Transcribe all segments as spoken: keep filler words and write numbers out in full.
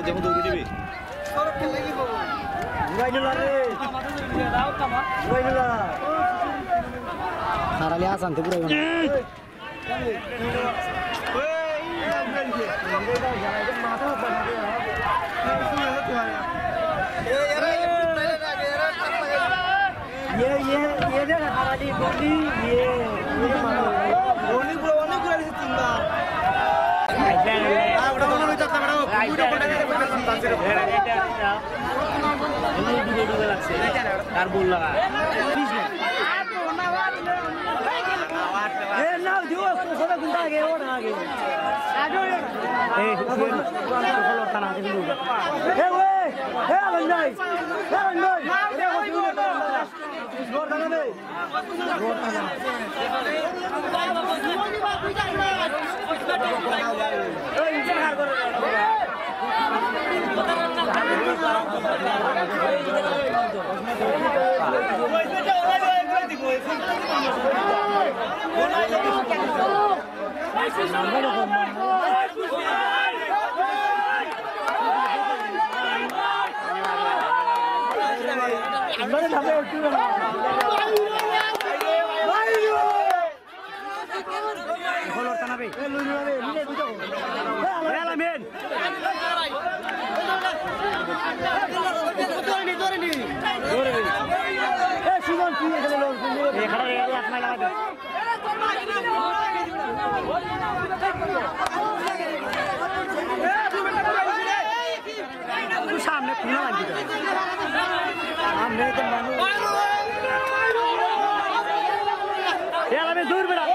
দেখো দৌড়ে দিবি। ঘুরাই নিলা রে। ঘুরাই নিলা। হারালি আসান তো ঘুরাই না। ये, ये, ये देख, हमारी गोली, ये, ये मारो। गोली पूरा, गोली पूरा से चिंता। हाँ, उठा, उठा, उठा, उठा, उठा। তার বল লাগা। এ না, দিও, কোথায় কোনটা আগে, ওটা আগে। এ, এ, এ, ওই, এ, আলম ভাই, এ, আলম ভাই। সামনে খুলে লাগবে। সামনে তো মানুষ। এ, আমি দূর বেড়া।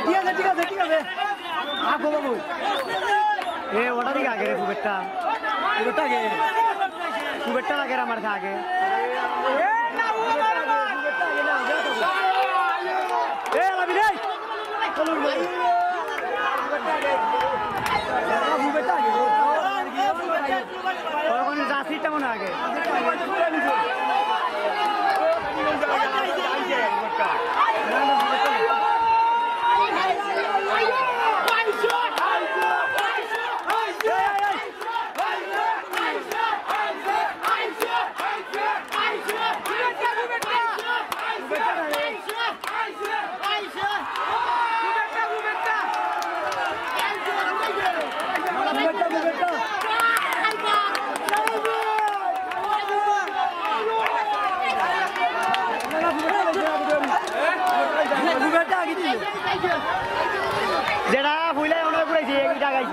ঠিক আছে, ঠিক আছে, ঠিক আছে। আগো বাবু। এ, ওটা দিকে আগে রে, কুবেরটা। কুবেরটা আগে। কুবেরটা লাগে রে আমার আগে। এ, আলাবি রে। কুবেরটা আগে। তখন জার্সিটা মনে হয় আগে। যেটা ফুলে ওনার ঘুরাইছে, এই জায়গায়।